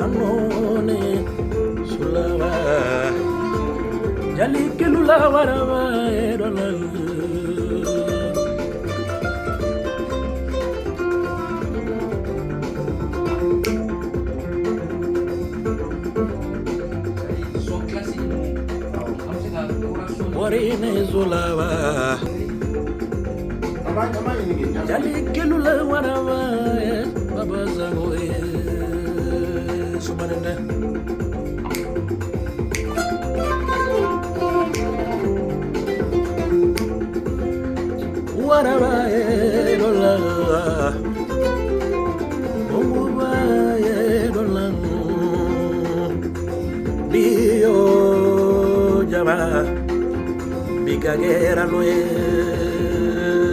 Sanone sulava Jalikelula waraba erola Son classique ninnu an bɛ se ka corrélation Warine zulava Jalikelula waraba Baba zango Sumanende Waraba erola Omuba erola Bio jama Bigagera loe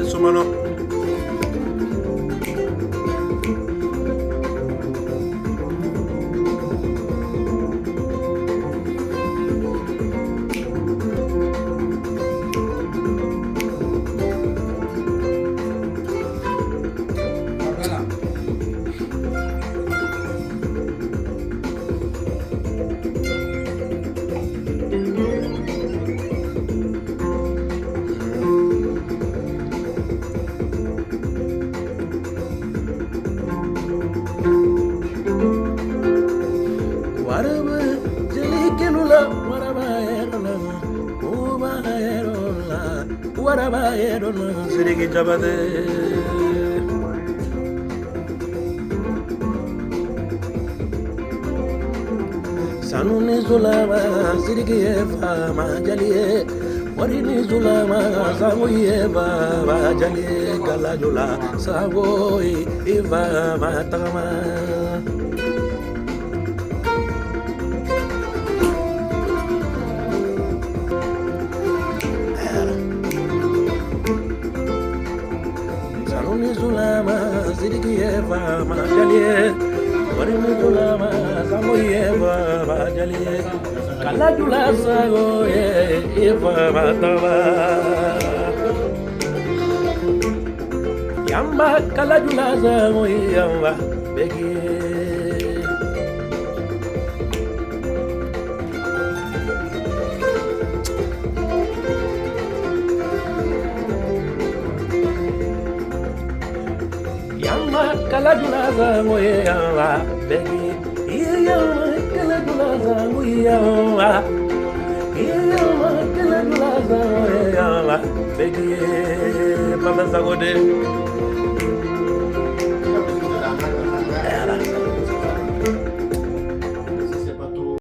Sumano Abdala Waraba jalikelula waraba erola Kuba erola waraba erola Siriki jabate Sanu ni zulama siriki eva majalie Wari ni zulama sangu eva majalie Kalajula sangu eva matama Sanu ni zulama siriki eva majalie Wari ni zulama sangu eva majalie Kalajula sangu eva matama Yamba kalajula sangu yamba begi Yamba kalajula sangu yamba begi Yamba kalajula sangu yamba Yamba kalajula sangu yamba begi Baba sangu de.